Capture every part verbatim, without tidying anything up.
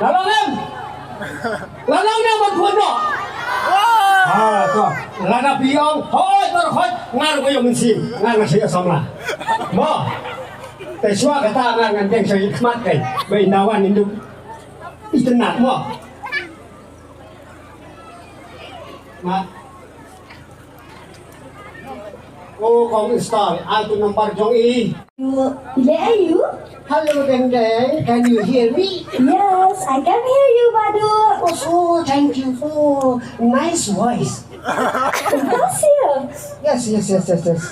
La long em? La long em ban phone noh? Ha, to. Lada phi ong hooid, baroh hooid, nga ruh nga ïoh mynsiem, nga nga shu ïoh samla. Mo. Te shuwa kata nga ngan deng sha ïit khmat kai. Ba ynda wan ynduh itynnad mo. Ma. Oh, kong install. Ai tu number jong i. You, where are you? Hello, Deng Deng. Can you hear me? Yes, I can hear you, Badu. Oh, so thank you. Oh, nice voice. Thank you. Yes, yes, yes, yes, yes.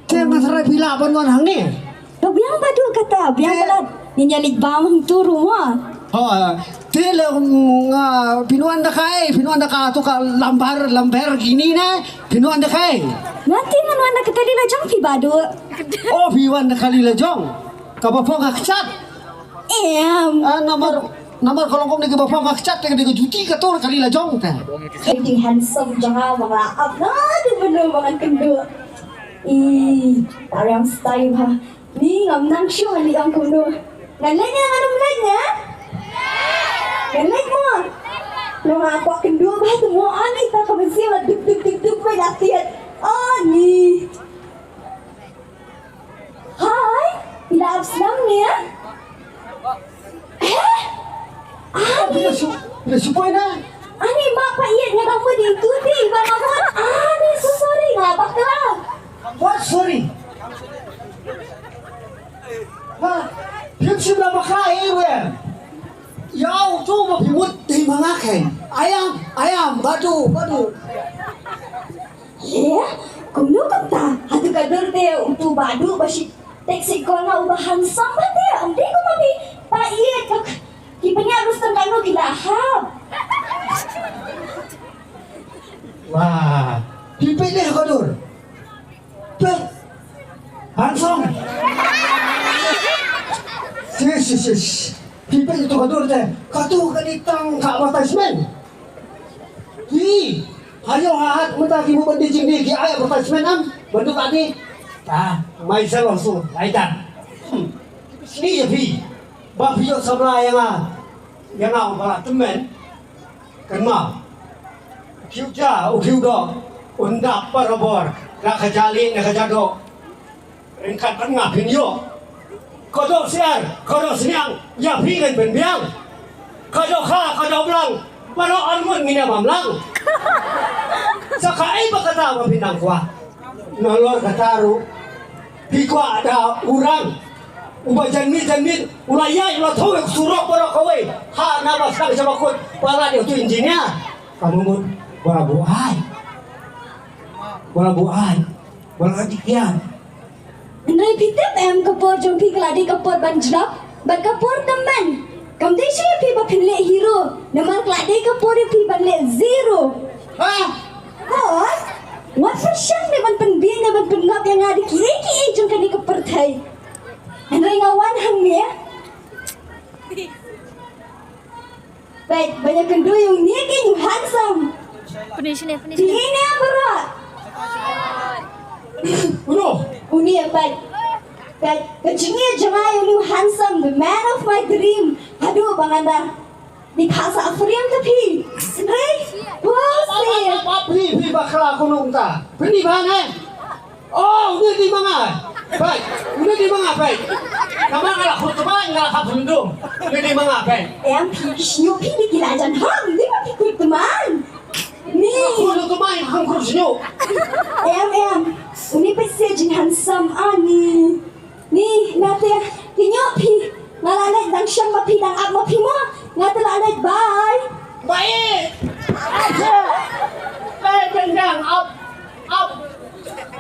Te nga tharai phi lah ban wan hangne. To biang Badu kata, biang Te- Badu. Ni nyalik bam hang turu mo. Ha, te le, um, nga pynwan da kai, pynwan da ka tu ka lambar, lambar gini ne, pynwan da kai. Nanti ngan wan da ka kali la jong phi Badu. Oh, phi wan da kali la jong. Ka ba phong ka kchat. Em. Ah, namar, namar ka long kong ne ka ba phong ka kchat, te ka dei ka juti ka tur kali la jong te. Pretty handsome jong nga, ba nga ap na, di beno ba ngan kynduh. I, tariang style ha. Ni ngam nang shuh ngan ïa ong kumno. Ngan leit ne ngan ym leit ne? Ngan leit mo. Ngan ïa kwah kynduh ba tu mo ani ta ka mynsiem la duk duk duk duk ba la tiat. Oh ni. Hai, ila ap snam ne? Eh? Ani. Pila su, pila su poi na? Ani ma pa iet nga dang poi di tu ti ba na mo. Ani so sorry nga bakla. What sorry? Ha, phim shym la bakla eh wen. Ïa u tu ma phi mut dei ma nga khein. Ayam, ayam, Badu, Badu. Ye, kumno kumta? Hato ka dur te u tu Badu ba shi taxi ko nga uba handsome ba te. Ym dei kumba phi pa iet ka ki pynïaid rustem kano ki la hap. Wah, phi peit dei ka dur. Peit. Handsome. Sis, sis, sis. Phi peit ïa tu ka dur te. Katu ka dei tang ka advertisement. Hi. Hayo ha hat mynta ki mut ban dei jingdei ki ai advertisement am. Ban dei ka dei. Ta, mai sa long su. Lai ta. Hmm. Sni ïa phi. Ba phi ïoh samla ïa nga. Ïa nga u ba la tymmen. Kynmaw. U khiew ja, u khiew doh. Un dap barabor. Na ka jali, na ka jadoh. Ryngkat bad nga phin ïoh. Ka doh syiar, ka doh sniang, ïa phi ngan pynbiang. Ka doh kha, ka doh blang, baroh arngut ngin ïa bam lang. Sa kaei ba kata ba phin nang kwah. Nalor kata ruh phi kwah da u rang uba janmiet janmiet u la ïaid u la thew ïa u surok baroh kawei. Ha na ba sdang sha ba kut ba la dei utu engineer. Ka mut ba la buh ai. Ba la buh ai. Ba la dei kian. Hynrei phi tip em ka por jong phi ka la dei ka por ban jnop bad ka por tymmen. Kam dei shuh ïa phi ba phin leh hero namar ka la dei ka por ïa phi ban leh zero. Ha? Hooid. Wat pyrshang ne ban pynbiang ne ban pynngop ïa nga da kiei kiei jong kane ka pyrthei. Hynrei nga wan hangne. Peit, ba ïakynduh ïa une keiñ u handsome. Pynïaid shane, pynïaid shane. Phi ne baroh. Uno. Une peit. Peit, ka jingïeit jong nga ïa une u handsome, the man of my dream. Haduh ba ngan da dei phah sah frame da phi. Hynrei, pusi. Ap, ap, ap, phi, phi bakla kumno kumta. Phi ni ba ne. Oh, une dei ma nga. Peit, une dei ma nga, peit. Namar nga la khut tbaiñ, nga la khap symdum. Une dei ma nga, peit. Em, phi ki shñiuh phi dei ki la jan ham, dei ma phi khut tbaiñ. Ni. Khut tbaiñ, kham khut shñiuh. Em, em. Une peit se jin handsome ani. Ni, nga te, ki ñiuh phi. Nga la leit dang shong ma phi dang ap ma phi mo. Nga te la leit bye. Bye. Ap. Bye, dang dang, ap. Ap.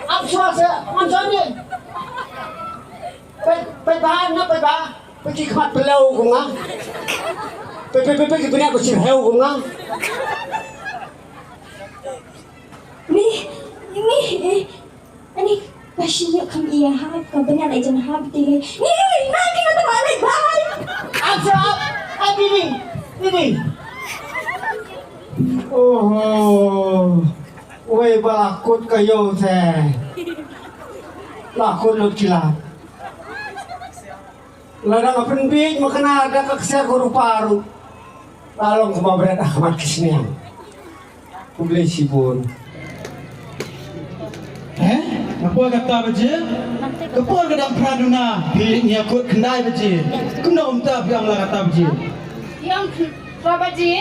Ap shuwa se, ngan shong ni. Peit, peit ba, na peit ba. Peit ki khmat pynlew kum nga. Peit, peit, peit, peit ki bniat ba shyrhew kum nga. Ni, ni, ani, ka shi ïoh kham ïa hap, ka bniat la jan hap ti. Ni, ni, ni, na ki na tama lai bai. Ap sa ap, ap ni, ni, ni, ni. Oho. Wei ba la kut ka ïoh te. La kut lut ki la. Lada nga pynbiej ma kane da ka ksiar ka rupa ruh, la long kumba bret ha khmat ki sniang. Khublei shibun. He? Nga poi kata baje? Ka por ka dang phra duna, phi ngi ïakut khyndai baje. Kumno mynta phi ong la kata baje? Phi ong phra baje?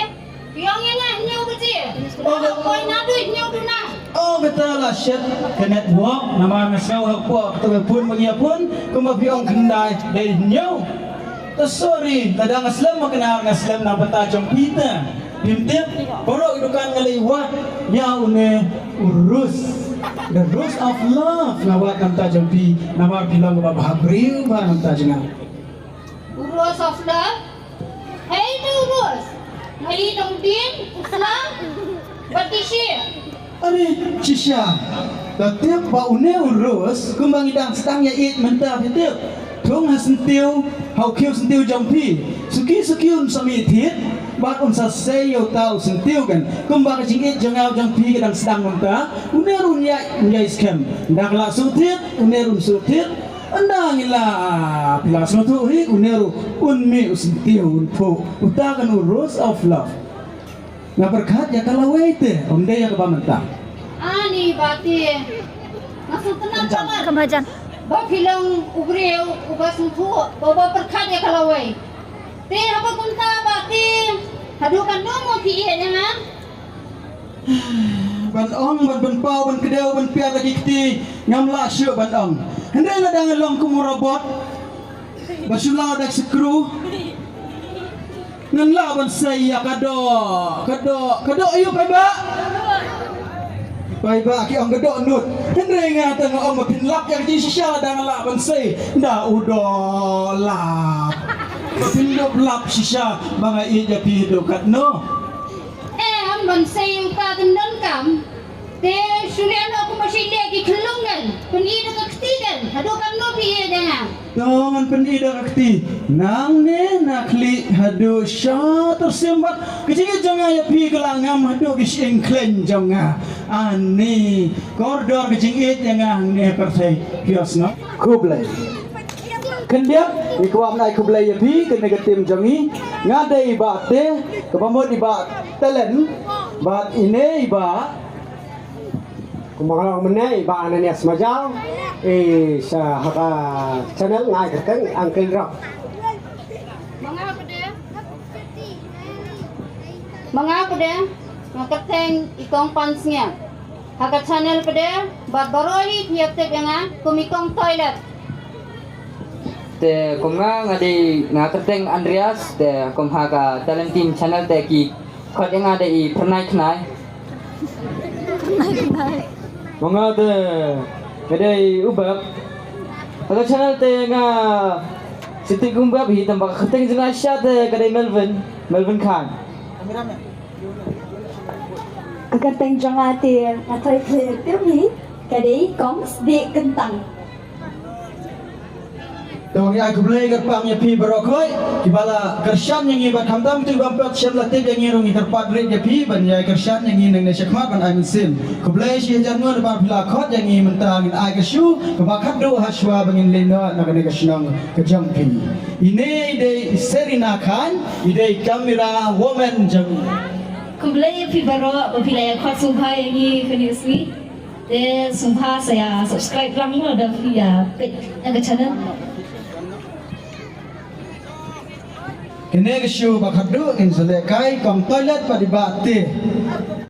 Phi ong ïa nga hynñiew baje. Oh, nga poi naduh hynñiew duna. Oh, kata la shet ka network, namar nga sngew hapoh kata ka phone ba ngi ïa phone kumba phi ong khyndai dei hynñiew. Ta sorry, lada nga slem ma kane nga slem na bynta jong phi te. Phim tip, baroh ki dukan nga leit wad ïa une u rose. The rose of love nga wad na bynta jong phi, namar phi long kaba bha briew bha na bynta jong nga. U rose of love? Hei tu rose. Ngi dong din, usla, bad tisha. Are, shisha. Ka tip ba une u rose, kumba ngi dang sdang ïa ïeit mynta phi tip. Thung ha syntiew, ha u khiew syntiew jong phi. Suki suki un sa mih thied, bad un sa sei ïa uta u syntiew kan. Kumba ka jingïeit jong nga jong phi ka dang sdang mynta. Une ruh un ïai, un ïai skhem. Ynda ka la shu thied, une ruh un shu thied. Ynda ngi la, phi la sngewthuh hi, une ruh un mih u syntiew un phuh. Uta kan u rose of love. Nga pyrkhat ïa ka lawei te, ym dei ïa kaba mynta. Ani ba te. Nga sngewtynnat palat. Kam hajan. Ba phi long u briew uba sngewthuh, ba, ba pyrkhat ïa ka lawei. Te haba kumta ba te, haduh katno mo phi ïeit ïa nga? Ban ong, ban pynpaw, ban kdew, ban piar da ki kti, ngam lah shuh ban ong. Hynrei lada nga long kum u robot ba shu law da ki skru, ngan lah ban sei ïa ka doh, ka doh, ka doh aïu paidbah? Paidbah ki ong ka doh nud. Hynrei nga te nga ong ba phin lap ïa ka jingshisha lada nga lah ban sei da u doh lap. Ba phin lap lap shisha ba nga ïeit ïa phi haduh katno. Em, ban sei uta tang donkam. Te shu leh noh kumba shu leh ki khyllung kan. Pyni da ka kti kan. Haduh katno phi ïeit ïa nga. To ngan pyni da ka kti. Nangne na khlieh haduh sha tyrsim bad ka jingïeit jong nga ïa phi ka la ngam haduh ki shyieng khleiñ jong nga. Ani kordor ka jingïeit ïa nga hangne ha pyrthei. Phi ïohsngew? Khublei. Khyndiat, ngi kwah ban ai khublei ïa phi, kane ka team jong ngi. Nga dei i Bah Te, kaba mut i Bah Talent, bad ine i Bah. Kumba nga la ong mynne i Bah Ananias Majau, i sa ha ka channel nga ai kyrteng Uncle Rock. Ma nga pdeng. Ma nga pdeng, nga kyrteng i Kong Pansngiang. Ha ka channel pdeng, bad baroh hi phi ïa tip ïa nga kum i Kong Toilet. Te kum nga, nga dei, nga kyrteng Andreas, te kum ha ka Talent Team channel te ki khot ïa nga da i Pyrnai Khnai. Ma nga te nga dei u Bab. Ha ka channel te nga siti kum Bab hi, tang ba ka kyrteng jong nga shisha te ka dei Melvin, Melvin Khan. Ka kyrteng jong nga te nga thoi khlem tip hi, ka dei Kong Sdieh Kyntang. To ngi ai khublei kyrpang ïa phi baroh khoit kiba la kyrshan ïa ngi, bad khamtam tu bym pat shem la tip ïa ngi ruh ngi kyrpad rit ïa phi ban ïai kyrshan ïa ngi nangne shakhmat ban ai mynsiem. Khublei shi hajar nguh namar phi la khot ïa ngi mynta, ngin ai ka show kaba khatduh ha shuwa ba ngin leit noh na kane ka shnong ka jong phi. Ine i dei i Serina Khan, i dei camera woman jong ngi. Khublei ïa phi baroh ba phi la ïa khot sngewbha ïa ngi kane ka sngi. Te sngewbha sa ïa subscribe lang lada phi ïa peit ïa ka channel. Kane ka show ba khatduh ngin sa lehkai Kong Toilet bad i Bah Te.